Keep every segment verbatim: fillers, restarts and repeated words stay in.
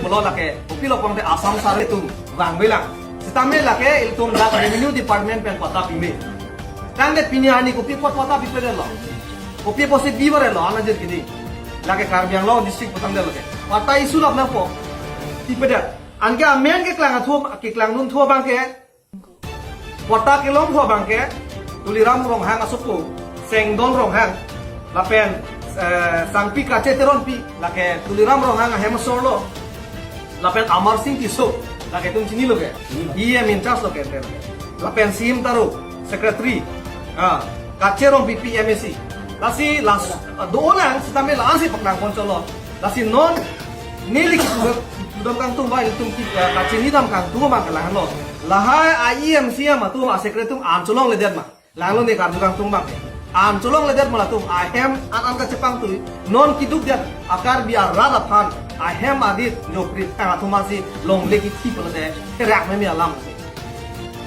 Lo lake, kopilo pangte Assam sar atum vangvelang. Sitame lake ilitum dak revenue department pen patta pime. Tangte pini arni kopi apot patta pipedet lo? Kopi apotsi bibar lo, anajir kidi. Lake Karbi Anglong district putangdet lake. Patta issue lap nangpo. Pipedet. Anke amen keklang atum, keklang nun thu abangke. Patta kelong thu abangke, Tuliram Ronghang asopo, Sengdon Ronghang, lapen, eh, Sangpi Kache Teronpi, lake Tuliram Ronghang ahem asor lo, lapen Amar Singh Tisso, lake itum chinilo ke, E M in charge lo ke, lapen C M Taro, secretary, ah, Kache Rongpipi M A C, lasi las, ah, do-onang, sitame la-ansi paklang pon cholo, lasi non, neli ki surat, sudam kangtung ba, itum ki, eh, kachini dam kangtung ba, kelang lo, lahai I E M C M atum, a secretary atum, an cholongledet ma. Langlo ne karju kangtung bang. An cholongledet ma latum ahem an an kachepangtui. Non kiduk dia a Karbi arat aphan ahem adit jokrit tang atum asi longle kithi pulote therak meme alam.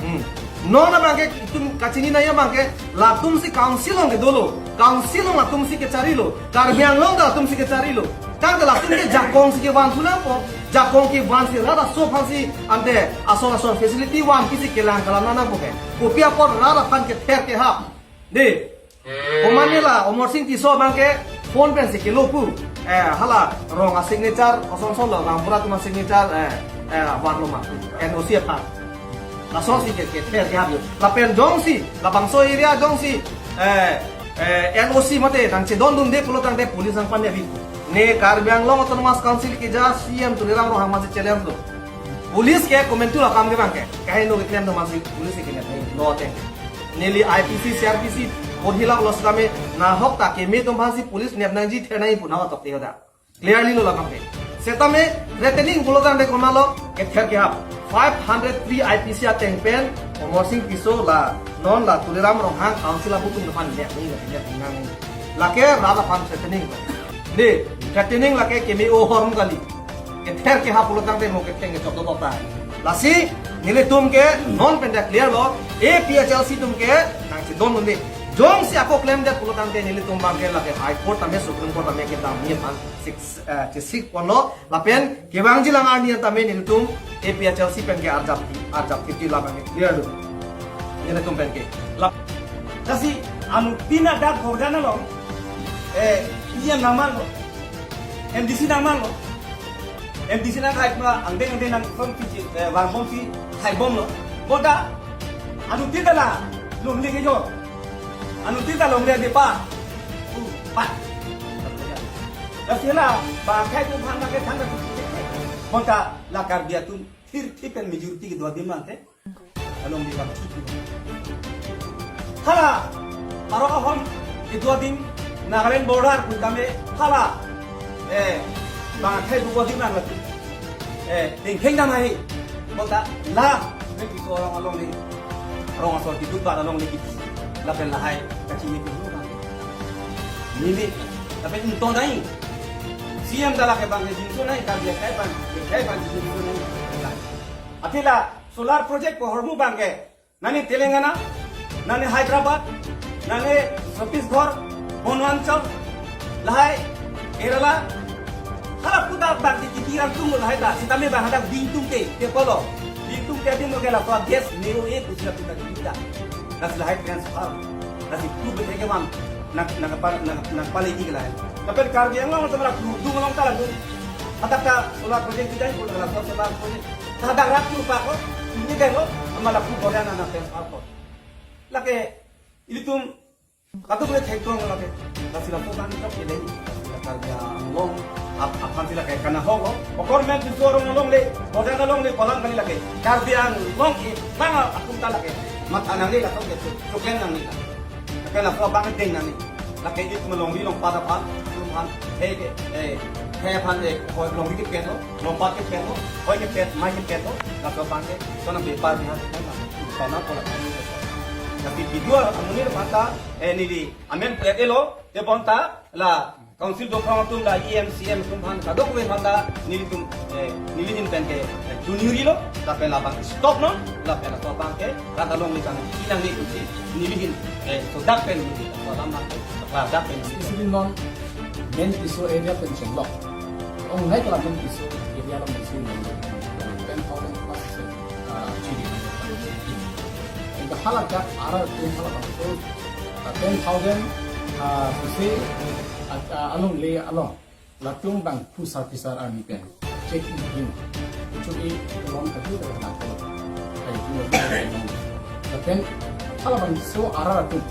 Hmm. Non abangke itum kachini nangji abangke latumsi council along ke dolo. Council along latumsi kecharilo. Karbi Anglong ta latumsi kecharilo. Tangte latum ke jakongsi kevan thu nangpo. Jakong kevansi rat aso aphansi ante ason ason facility van pisi kelang kalam nangpo ke. Kopi apot rat aphan kether kehap. De. Komatne la Amar Singh Tisso abangke phone pensi kelo pu. Eh, hala rong a signature, koson son lo gaonbura atum a signature, eh, eh, vanlo ma. N O C aphan. Lasonsi ke, kether kehap lo. Lapen jongsi, labangso area jongsi, eh, eh, N O C mate nangchedondunde pulo tangte police nangpanyabi. Ne Karbi Anglong Autonomous Council keja C M Tuliram Ronghang masi challenge lo. Police ke komantu akam ke abangke. Kaheno keklem do masi police ke ne no te. Neli I P C, C R P C, porhilap lo sitame nahok ta keme atum aphansi police nep nangji ther nangji pu nangtokte hoda. Clearly lo labangke. Sitame threatening pulo tangte komatlo kether kehap. Five hundred three I P C ateng pen Amar Singh Tisso la non la Tuliram Ronghang council abutum depan nep nangji nep nangji. Lake rat aphan threatening. De, threatening lake keme ahormu kali. Kether kehap pulo tangte mo ketheng kechok do ta. Lasi, nelitum ke non pen ta clear lo, A P H L C atum ke nangchedondunde. Jongsi ako klemdet pulo tangte nelitum abangke lake High Court tame Supreme Court tame kedam ni aphan six, eh, chesik ponlo, lapen kevangji lang arni tame nelitum A P H L C pen ke arjap, arjap kiti labang ke clear lo. Nelitum pen ke. Lap. Lasi anuttin ta dak Borjan along, eh, E M nangmanlo, M D C nangmanlo, M D C nangkhai ma angdeng angdeng nangkon kiji, eh, vangbomsi khaibomlo. Bonta anuttin ta la longle kejor, anuttin ta longle de pa, u pa. Lasi la bangkai atum aphan ke thangta, bonta la Karbi atum thirthi pen majority kedo adim mante. Along di bang thik. Hala, arong ahom kedo adim, Nagaland border pu tame hala, eh, bang akhai do adim nang lagi. Eh, dengkheng dam hai. Bonta la, ne piso arong along ni, arong asor kiduk ba along ni kiti. Lapen lahai kachini pu bang. Nini, lapen untung nai. C M ta lake bang ke jingso nai, Karbi akhai bang, akhai bang jingso nai. Athe la solar project pu ahormu abangke, nani Telangana, nani Hyderabad, nani Chhattisgarh, Bonwanchal, lahai Kerala, hala puta bang di kiti rang tung lahai ta, sitame bang hadak bingtung te, te polo. Bingtung te adim lo ke la tua gas nero e kusila puta kita. Lasi lahai transfer, lasi tu bete ke man, nang, nang pa, nang, nang pale di ke lahai. Tapi Karbi Anglong tu malah dung along ta la dung. Hadak ta solar project kita pun la tua solar project. Hadak rat tu pa ko, ini deh lo, malah pu Borjan nang transfer ko. Lake, ilitum, katu boleh thek tuang lake. Lasi lapu kan chok ke dei. Lasi la Karbi Anglong, ap-, aphan si lake kana ho ko. Okor men tu suarong along le, Borjan along le, kolang kali lake. Karbi Anglong e, langa akum ta lake. Matha nangne la tong ke tu, choklen nangne la. Lake lapu abang deng nangne. Lake it malong ri long pada pan, tum han, he ke, eh, he pan, eh, hoi long ri ke pen lo, long pat ke pen lo, hoi ke pen, mai ke pen lo, lapu abang ke, so na bepar di han, na, so na pola kan ni. Tapi video amonit aphan ta, eh, neli amen plate elo, te bonta, la, council dokong atum la E M C M atum aphan kadokave aphan ta nelitum, eh, neli ahin pen ke, eh, chunjuri lo, lapen labang stop non, lapen laso abang ke rat along le kang chinang ni uji, neli ahin, eh, so dak pen neli, laso alam abang ke, laso dak pen neli. Especially non main Tisso area pen chenglok. Ong nai kala main Tisso, ye Yalam isi ten thousand plus, ah, G D P. Anke hala ajat arat atum halabangso, ah, ten thousand, ah, suse, ah, ah, alongle along latum bang phusar phisar arni pen check in hin. Kecho-e along kadu kadu na ko. Kai tu lapen halabangso arat atum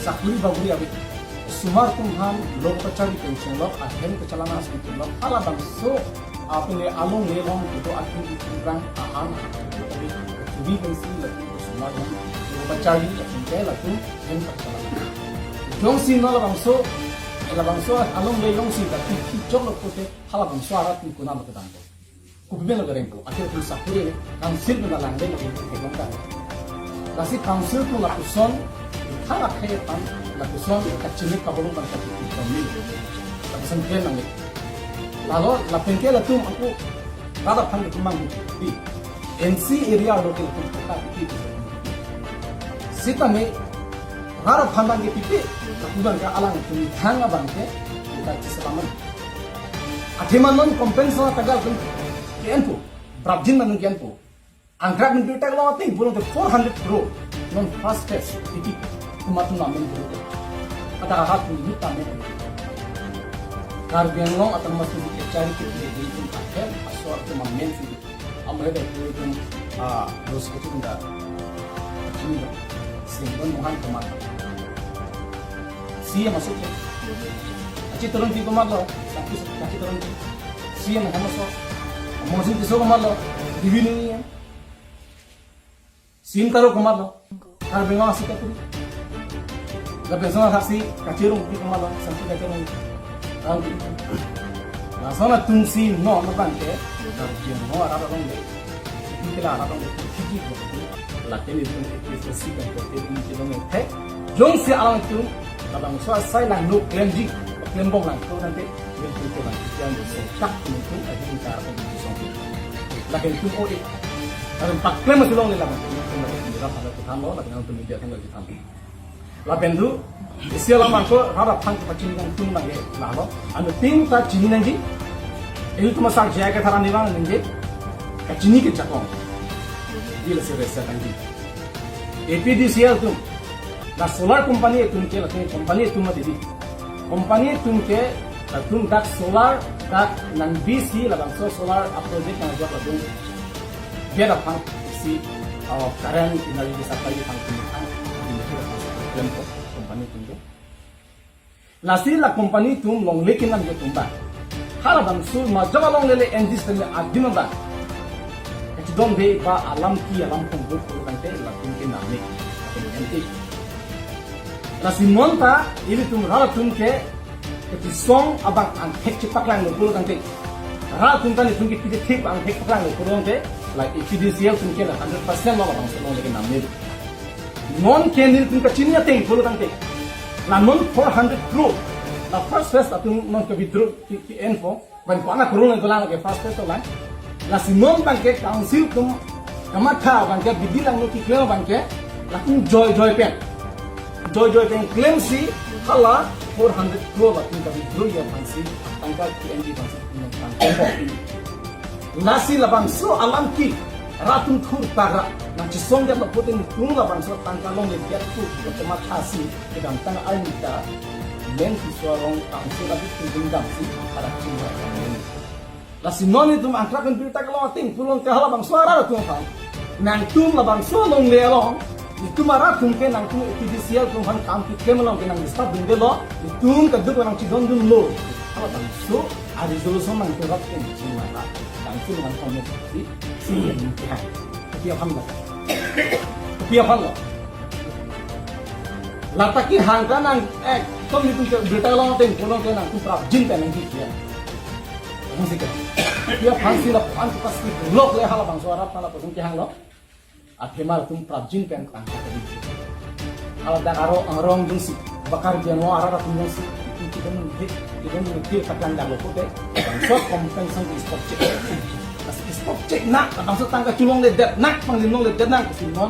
sakuri baguri ave. Osomar atum aphan lo kachari pen chenglok, ahem kachelangna si chenglok, halabangso apini alongle along kedo atum itum rang ahan atum kachuri pensi latum osomar aphan lo kachari latum ke latum hem kachelangna. Jongsi non labangso, labangso alongle jongsi latum kichok lo pulote halabangso arat atum konat lo kedampo? Kopi pen lo kerengpo? Akhir atum sakuri council pen langdun lo keklem kan. Lasi council atum lapuson, thang akhai aphan lapuson kachini kabolong ban kachini kami. Lapuson klen nangne. Lalo lapen ke latum ako rat aphan latum mang di N C area lo ke latum kota di. Sitame rat aphan bang ke pipe, latum bang ke alang atum thang abang ke kita chiselaman. Athema non compensation tagal atum ke-enpo, prapjin man ke-enpo. Angkrak min tak long ating pulote four hundred crore non first phase iti komat atum amen dulu. Ada ahat ni hita men. Karbi Anglong Autonomous Council kachari ke di di ahem asor atum amen si. Amre da itu itu, ah, dos itu da. Ini da. Singkon Mohan Kumar. C M masuk ke. Achi turun di Kumar lo. Satu achi turun di. C M masuk. Mosin Tisso Kumar lo. Revenue ni. Sintaro Kumar lo. Karbi Anglong asi katuri. Lapen sona saksi kachirung di Kumar lo. Saksi kachirung. Lason atum si non abang ke. Karbi Anglong arat alongle. Itum ke la arat alongle. Tiki ko. Lapen itum ke si kan ko te ni ke long the. Jongsi alangtum labangso asai langno klemji, klembom lang to nangte, nelitum ke bang, yang so tak nelitum ahin kar pun song. Lapen itum o e. Lapen paklem masih long le labang, nelitum lagi di rap ada tuhan lo, lapen nelitum media kan lagi tamu. Lapen tu, isi alam angko, rap aphan kepachin nangtum lagi lalo. Anu ting ta chini nangji, ilitum masak jaya ke tharan ni bang nangji, kachini kejakong. Di lasi resa nangji. A P D C L atum, la solar company atum ke, la company atum mati di. Company atum ke, latum dak solar, dak nang B C labangso solar a project nang jok latum. Dia dapat si, uh, current energy supply di pang tum kan, di mesti dapat problem ko company atum ke. Lasi la company atum longle kenam je tumba. Halabangso majok alongle le N G stem adim ba. Kachidon de ba alam ki alam punggur punggur tangte latum ke namne. N T. Lasi non ta ilitum ralatum ke kachisong abang angthek chepaklang lo pulo tangte. Ralatum ta nelitum ke pide thik abang angthek paklang lo pulo tangte. La A P D C L atum ke la hundred percent lo labangso longle ke namne. Non ke nelitum kachini ateng pulo tangte. La non four hundred crore. La first phase atum non ke withdraw ke, ke-enpo. Ban ko ana kurung lang ko lang ke first phase to lang. Lasi non abang ke council atum kamatha abang ke bidi langno keklem abang ke. Latum joi joi pen. Joi joi pen klemsi hala four hundred crore latum ke withdraw ya aphansi tangka T N D aphansi tangka. Lasi labangso alam ke ralatum thur tagra nangchisong dia laputin tung labangso tangka longle dia tu kematha si kedamtang arni ta men kiswa rong tangsi lagi tingdam si para chingwa. Lasi non itum angkrak kan birta kelong ating pulo tangte halabangso aralatum aphan. Nangtum labangso longle along itum aralatum ke nangtum A P D C L atum aphan kam keklem along ke nang disturb dun delo, itum kaduk nangchidon dunlo. Halabangso a resolution nangtum rat ke chingwa. Nangtum nang comment si, si yang ke. Kopi aphan lo. Kopi aphan lo. Lata kehang ta nang, eh, tom nelitum ke birta kelong ating pulo tangte nangtum prapjin pen nangji ya. Nang si ke. Kopi aphansi la pan tu pasti lok le halabangso arat halabangso kehang lo. Athema latum prapjin pen tangka tadi. Hala dak aro arong dungsi bakar dia no arat atum dungsi. Itum chidon hit, chidon hit paklang dak lo pulote. Bangso compensation di stop check. Pas stop check na, bangso tangka cholongledet na, panglim longledet na, kasi non.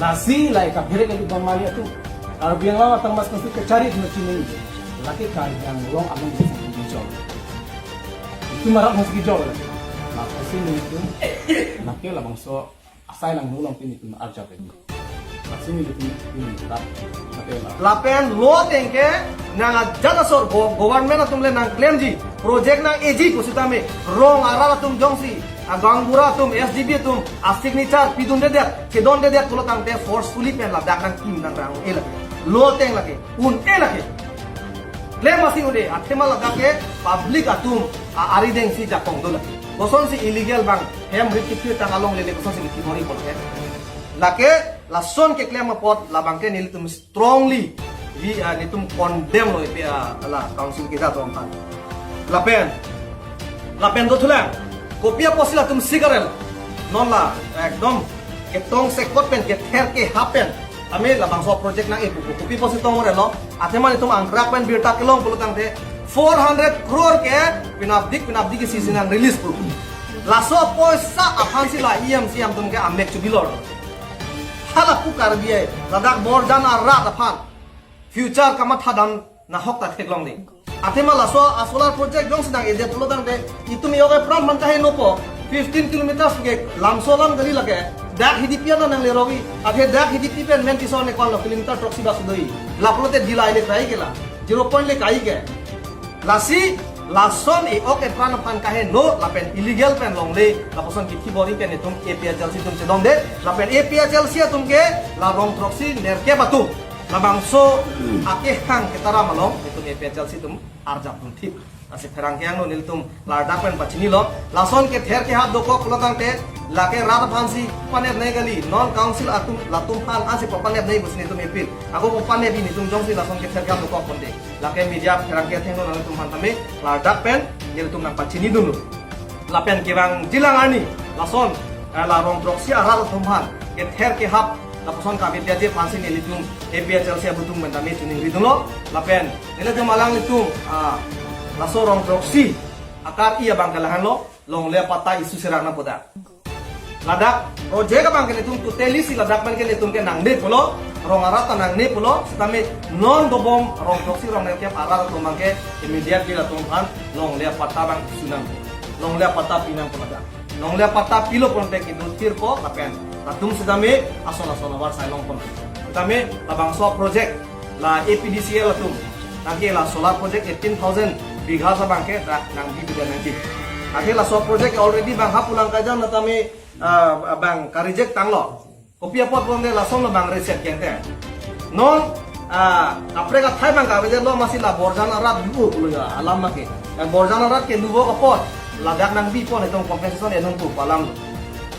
Lasi lai kaphere kali bang mali atum. Karbi Anglong Autonomous Council kachari atum chini. Lake Karbi Anglong along bisa dijol. Marat hasi kijol. Lasi nelitum, lake labangso asai nangno along pini tum arjap ini. Lasi nelitum pini rat, lake la. Lapen lo ateng ke nang ajat asor go-, government atum le nangklemji, project nang-eji pusitame, rong arat atum jongsi, a gaonbura atum, S D B atum, a signature pidundedet, chedondedet pulo tangte forcefully pen ladak nangkim nangrang-e lake. Lo ateng lake, un-e lake. Klem masi un-e, athema ladak ke public atum a-ari dengsi jakong do lake. Kosonsi illegal abang, hem rit kithir tang along lele kosonsi kithir bori pon ke. Lake, lason keklem apot, labang ke nelitum strongly, wi, ah, nelitum condemn lo ipi, ah, la council keja atum aphan. Lapen, lapen dothulang, kopi apotsi latum sigarel, non la, ekdom, ketong sekot pen, kether kehap pen, ami labangso project nang-e pu pu, kopi apotsi tong relo, athema nelitum angkrak pen birta kelong pulo tangte, four hundred crore ke, pinapdik, pinapdik isi isi nang-release pu. Laso poisa aphansi la E M C M atum ke amek chubilor. Hala pu Karbi ai, ladak Borjan arat aphan future kamathadam nahok ta theklongle. Athema laso a solar project jongsi nang-edet pulo tangte, itum ejok epran man kaheno po, fifteen kilometers ke lamso lam gari lake, dak Hidipi ana nangle rogi, athe dak Hidipi pen Mentiso ne kol kilometer throksi bas doi. Lapulote dila ile kai ke la, zero point le kai ke. Lasi, lason ejok epran aphan kaheno, lapen illegal pen longle, lapuson kithi bori pen itum A P H L C atum chedonde, lapen A P H L C atum ke, la rong throksi nerkep atum. Labangso akehang ketaram along, itum A P H L C atum arjap dunthip. Lasi pherangke angno nelitum ladak pen pachinilo, lason kether kehap dokok pulo tangte, lake rat aphansi panet nai kali, non council atum latum aphan ansi panet nai pusi nelitum appeal. Ako panet nelitum jongsi lason kether kehap dokok ponte. Lake media pherangke athengno nangtum aphan tame, ladak pen, nelitum nangpachini dunlo. Lapen kevangjilang arni, lason, eh, la rong throksi arat atum aphan, kether kehap, lapuson kave dia je aphansi nelitum, A P H L C abutung pen tame choningri dunlo, lapen, nelitum alanglitum, ah, laso rong throksi, akar-i abang ke lahenlo, longle apatta issue serang nangpo dak. Ladak project abang ke nelitum totally si ladak abang ke nelitum ke nangne pulo, rong arat ta nangne pulo, sitame non dobom rong throksi rong nerkep arat atum abang ke immediately latum aphan longle apatta abang issue nang. Longle apatta pi nangpo ladak. Longle apatta pilo ponte kedo thirpo lapen latum sitame ason ason avar sai longpon. Sitame labangso project la A P D C L atum, nangke la solar project eighteen thousand bighas abang ke dak nangbi bidan nangji. Athe laso project already bang hap pulang kajang natame, ah, bang ka-reject tanglo. Kopi apot ponte lason lo bang reset kente. Non, ah, kaprek athai bang kavedetlo masi la Borjan arat lu pulo ya alam make. Yang Borjan arat ke luvok apot, ladak nangbi pon itum compensation enun pu alam lo.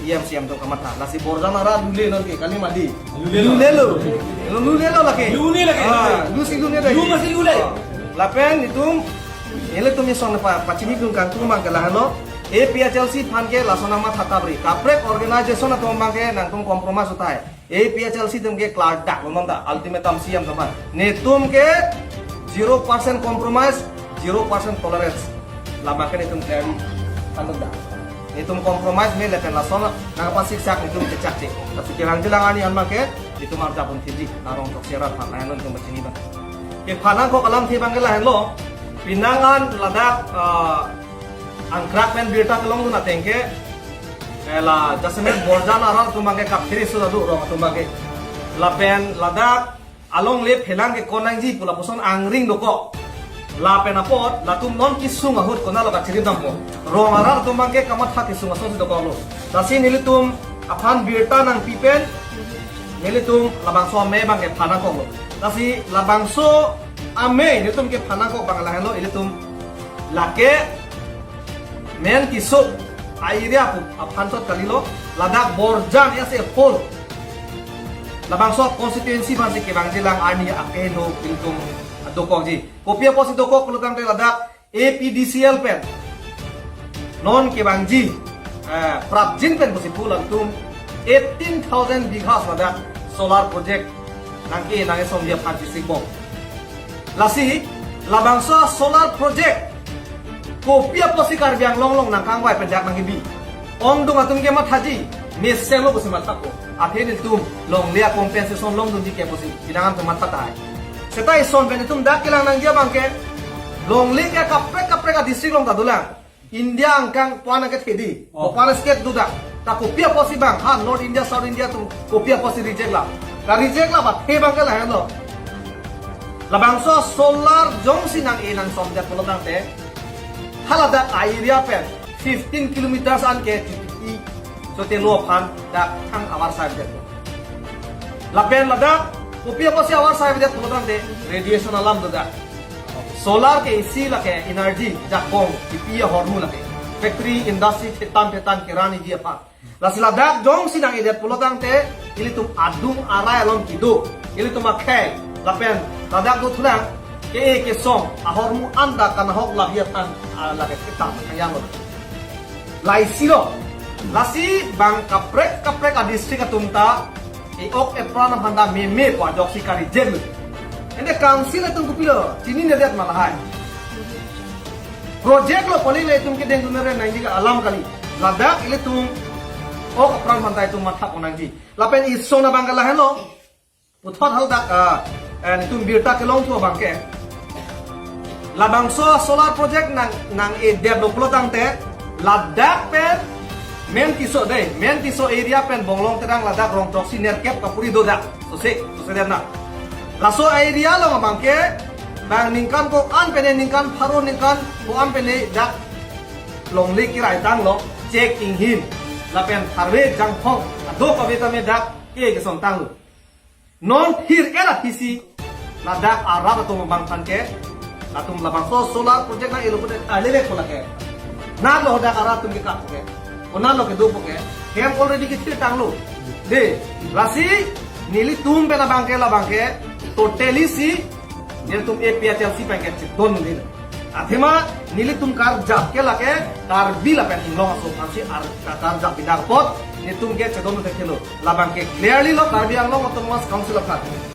E M C M atum kamatha. Lasi Borjan arat lule non ke kali madi. Lulelo. Lulelo. Lulelo lake. Lule lake. Ah, lusi lule lake. Lu masi lule. Ah. Lapen itum, ilitum ison pa, pachini tum kangtung abang ke lahenlo. A P H L C aphan ke lason amatha tabri. Kaprek organization atum abang ke nangtum compromise utai. A P H L C atum ke klardak lo non ta, ultimatum C M atum aphan. Netum ke zero percent compromise, zero percent tolerance. Lama ke netum klardak. Netum compromise me lapen lason nangpasiksak netum kechakche. Lasi kevangjilang arni an abang ke netum arjap dunthipji, la rong throksi arat aphan, lahenlo netum pachini abang. Kephan nangkok alamthe abang ke lahenlo, penang an ladak, ah, angkrak pen birta kelongdun ateng ke, eh, la jasemet Borjan arat atum abang ke kaphere sudah do rong atum abang ke. Lapen ladak alongle phelang ke konangji pu lapuson angring dokok. Lapen apot, latum non kesung ahut konatlo kachiri dampo. Rong arat atum abang ke kamatha kesung asonsi dokoklo. Lasi nelitum aphan birta nangpi pen, nelitum labangso amei abang ke phan nangkoklo. Lasi labangso amei nelitum kephan nangkok abang lahenlo, ilitum lake Mentiso a-area pu aphan chot kalilo, ladak Borjan as a whole. Labangso constituency aphansi kevangjilang arni akeheno ilitum dokokji. Kopi apotsi dokok pulo tangte ladak A P D C L pen non kevangji, eh, prapjin pen pusi pu latum eighteen thousand bighas ladak solar project nangke nang eson dia phan chisik bom. Lasi, labangso solar project, kopi apotsi Karbi Anglong along nangkangvai pen dak nangkebi. Ongdung atum ke mathaji, meseng lo pusi mathapo. Athe nelitum, longle a-compensation longdunji ke pusi, pinang an atum matha tahai. Seta ison pen itum dak kelang nangji abang ke, longle ke kaprek kaprek a-district along ta dolang. India angkang pu-an ke thedi. Oh. Pu-an state do dak. Ta kopi apotsi bang, ha North India, South India atum kopi apotsi reject la. Kareject la bathe abang ke lahenlo. Labangso solar jongsi nang-e nangsom det pulo tangte, haladak a-area pen fifteen kilometers an ke G P P, so te lo aphan dak thang avarsai det. Lapen ladak kopi apotsi avarsai det pulo tangte, radiation alam do dak. Solar ke isi lake energy, jakong, G P P ahormu lake. Factory, industry, thetan thetan keran iji aphan. Lasi ladak jongsi nang-e det pulo tangte, ilitum adung arai along kedo, ilitum akhei, lapen ladak do thulang, ke-e kesong ahormu anta kanahok labi aphan, ah, lake ketang kayang lo. Laisi lo. Lasi bang kaprek kaprek a-district atum ta, e-ok epran aphan ta meme pu ajoksi kareject lo. Ante council atum kopilo, chininedet ma lahai. Project lo kali, le itum kedeng dunare nangji alam kali. Ladak ilitum ok epran aphan ta itum matha pon nangji. Lapen isona abang ke lahenlo. Puthot haladak, ah, eh, itum birta kelong thu abang ke. Labangso solar project nang, nang-e det lo pulo tangte, ladak pen main Tisso dei, main Tisso area pen Bonglong Terang ladak rong throksi nerkep kapuri do dak. Sose, sose det na. Laso area along abang ke, bang ningkan ko-an pen, ningkan pharo ningkan ko-an pen dak longle kirai tanglo, chek inghin, lapen tharve jangphong, ado kave tame dak ke kesong tanglo. Non phir era phisi ladak arat atum abang aphan ke, latum labangso solar project nang-e lo pute alele ko lake. Na lo dak arat atum ke kap ke. Konat lo kedo po ke. Hem already kethir tanglo. Dei, lasi nelitum pen abang ke labang ke totally si nelitum A P H L C pen ke chedondun. Athema nelitum karjap ke lake Karbi lapen Inglong aso aphansi ar-, karjap bidar apot nelitum ke chedondun thekthelo. Labang ke clearly lo Karbi Anglong Autonomous Council aphan.